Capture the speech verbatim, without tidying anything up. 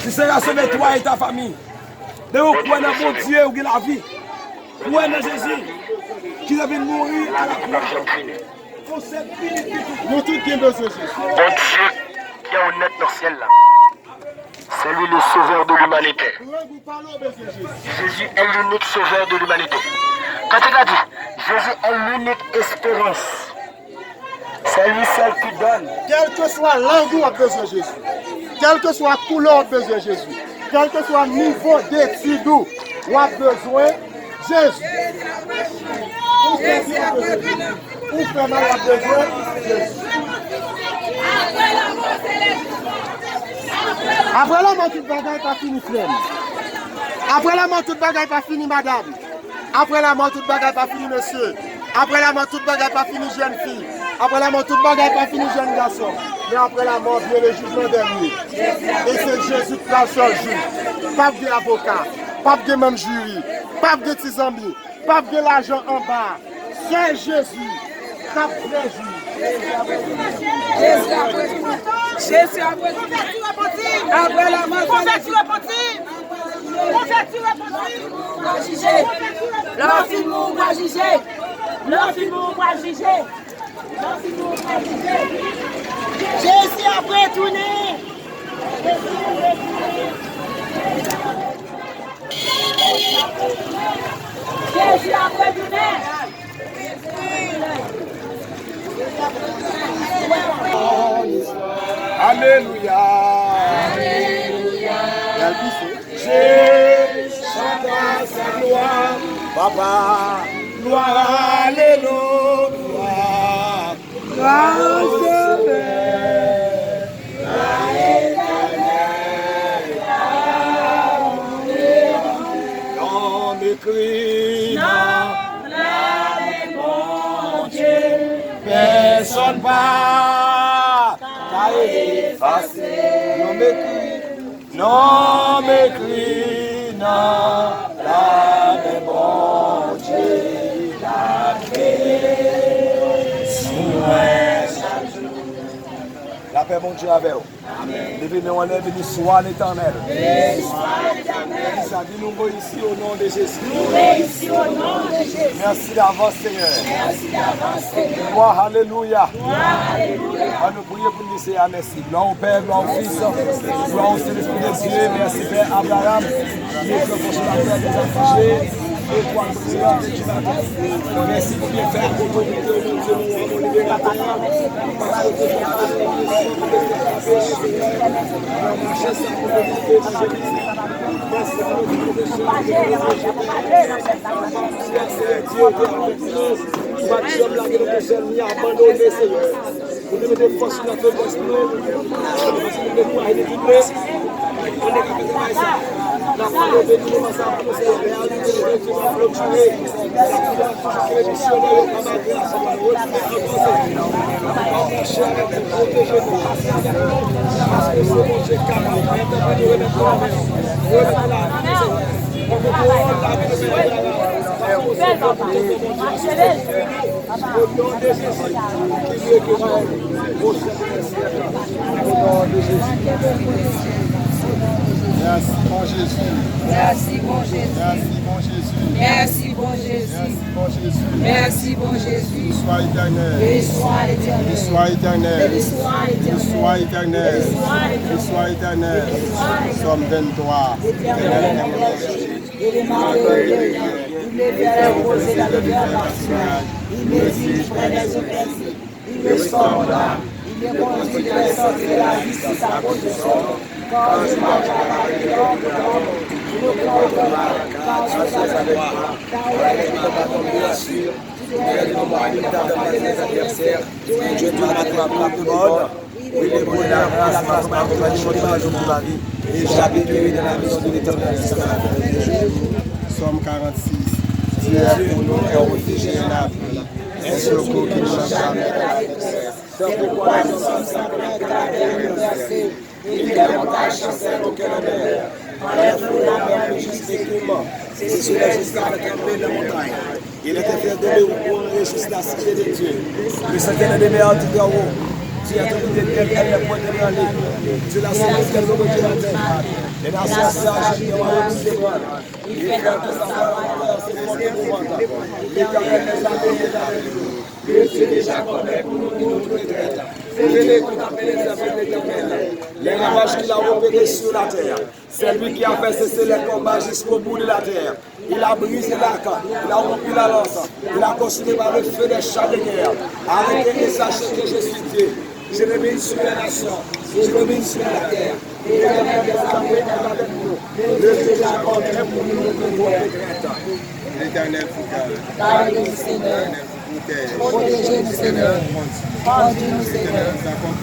Li sera sauvé toi et ta famille. Depi w kwè nan Bondye, ou gen lavi. Kwè nan Jezi ki te vin mouri a la kwa. Konsèp inik li tout. Nou tout gen bezwen Jezi. Bondye ki anwo nèt nan syèl la. C'est lui le sauveur de l'humanité. Jésus est l'unique sauveur de l'humanité. Kantik la di, Jésus est l'unique espérance. C'est lui seul qui donne. Kèlkeswa lang ou, w ap bezwen Jezi. Kèlkeswa koulè w, w ap bezwen Jezi. Kèlkeswa nivo detid ou, w ap bezwen Jezi. Ou fè byen, w ap bezwen Jezi. Ou fè mal, w ap bezwen Jezi. Apre lanmò, tout bagay pa fini, frè m. Apre lanmò, tout bagay pa fini, madanm. Apre lanmò, tout bagay pa fini, mesye. Apre lanmò, tout bagay pa fini, jèn fi. Apre lanmò, tout bagay pa fini, jèn gason. Men apre lanmò, vyen le jijman dènye. E se Jezi k pral sèl jij. P ap gen avoka. P ap gen manm jiri. P ap gen ti zanmi. P ap gen lajan anba. Sèl Jezi k ap fè jou. Jezi ap retounen. Jezi ap retounen. Apre lanmò, konvèti, repanti. Konvèti, repanti. Konvèti, repanti. Jije. Lè w fin mouri, w pral jije. Lè w fin mouri, w pral jije. Lè w fin mouri, w pral jije. Jezi ap retounen. Jezi ap retounen. Jezi ap retounen. Alelouya. Alelouya. Jezi chante sa glwa, Papa, glwa, alelouya. Grâce de la éternelle. Nonm ekri nan lamen Bondye, pèsonn pa ka efase. Nonm ekri. Nonm ekri nan lamen Bondye k ap veye sou mwen chak jou. Lapè Bondye avè w. Amèn. Leve men w anlè, beni swa Letènèl. Beni swa Letènèl. Di sa, di nou reyisi o non de Jezi. Nou reyisi o non de Jezi. Mèsi davans, Senyè. Mèsi davans, Senyè. Glwa, alelouya. Glwa, alelouya. An nou priye pou n di Seyè a mèsi. Glwa au Père, glwa au Fils, glwa au Saint-Esprit de Dieu. Mèsi Pè Abraham, ki est le consolateur des affligés, étoile brillante du matin. Mèsi pou byenfè ak otorite ou, Bondye nou an, mon liberatè. Paske ou te fè nou mache sa pou nou viv pou Jezi. Mèsi pou nou ki te chanje. Seyè Dye, ou te avèk nou. Ou pa t janm lage nou te fè ni abandone, Senyè. Ou te mete fòs nan feblès nou. Ou te dekouraje nou tout lè. Ou te ka fè travay sa. N ap leve nou nan sa pou nou, Senyè. Reyalite nou, Senyè, ap klotire. N ap fè tout misyonè yo anba gras ou, retounen ankò, Senyè. Mache avèk nou, pwoteje nou, pase avèk nou. Paske se Bondye k kapab. Mèt anvi nou remèt nou lamen. Remèt nou lamen, Senyè. Pran kontwòl lavi nou, Senyè. Paske se Bondye k kapab. O non de Jezi, ki vle ke mwen, o non de Jezi. Mèsi, bon Jezi. Mèsi, bon Jezi. Mèsi, bon Jezi. Mèsi, bon Jezi. Mèsi, bon Jezi. Mèsi, bon Jezi. Béni soit l'Éternel. Béni soit l'Éternel. Béni soit l'Éternel. Béni soit l'Éternel. Béni soit l'Éternel. Béni soit l'Éternel. Béni soit l'Éternel. Psaume vingt-trois. L'Éternel est mon berger. Je ne manquerai de rien. Il me fait reposer dans de verts pâturages. Il me dirige près des eaux paisibles. Il restaure mon âme. Il me conduit dans les sentiers de la justice à cause de son nom. Quand je marche dans la vallée de l'ombre de la mort, je ne craindrai pas, car tu es avec moi. Ta règle et ton bâton me rassurent. Tu te tiens devant moi et me défends face à mes adversaires. Tu es une étoile de ma droite. Oui, le bonheur et la grâce m'accompagnent tout le long de ma vie, et j'habiterai dans la maison de l'Éternel jusqu'à la fin des jours. Psaume quarante-six. Dieu est pour nous un refuge et un abri, un secours qui ne manque jamais. C'est pourquoi nous sommes sans crainte quand la terre est bouleversée, et que les montagnes chancellent au cœur de mer. Quand les flots de la mer mugissent et griment, c'est sur les jusqu'à faire trembler les montagnes. Il était fait de l'eau pour réjouir la cité de Dieu. Le Seigneur demeure tout en haut. Dieu a tout éternel, le pôtre ébranlé. Dieu la célestial, le Dieu la terre. Les nations sages, les royaumes s'ébranlent. Il fait dans tout sa gloire, c'est fort et épouvantable. L'Éternel des armées est avec nous. Le Dieu de Jacob est pour nous une retraite. Venez, contemplez les œuvres de l'Éternel, les ravages qu'il a opérés sur la terre. C'est lui qui a fait cesser les combats jusqu'au bout de la terre. Il a brisé l'arc, il a rompu la lance, il a consumé par le feu des chars de guerre. Arrêtez et sachez que je suis Dieu. Je domine sur les nations, je domine sur la terre. L'Éternel des armées est avec nous. Le Dieu de Jacob est pour nous une retraite. L'Éternel vous garde. L'Éternel vous protège. Protégez-nous, Seigneur. L'Éternel vous grandit. Conduis-nous, Seigneur. L'Éternel vous accompagne.